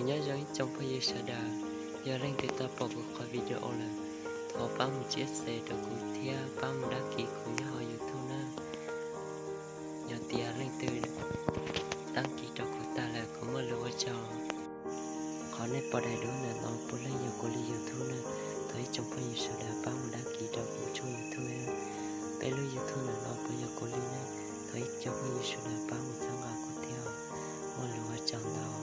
Nyob zoo ib tsoom phooj ywg sawv daws, yog leej twg tau pom kuv qhov video lawm, thov pab mus txiav txim rau kuv thiab pab mus đăng ký kuv nyob hauv YouTube na. Yog tias leej twg đăng ký rau kuv tag lawm kuv muaj lus ua tsaug. Qhov nej pom daim duab ntawm no puav leej yog kuv li YouTube na, thov ib tsoom phooj ywg sawv daws pab mus đăng ký rau kuv tshooj YouTube. Peb lub YouTube ntawm no puav yog kuv li na, thov ib tsoom phooj ywg sawv daws pab mus txhawb nqa kuv thiab, muaj lus ua tsaug ntau.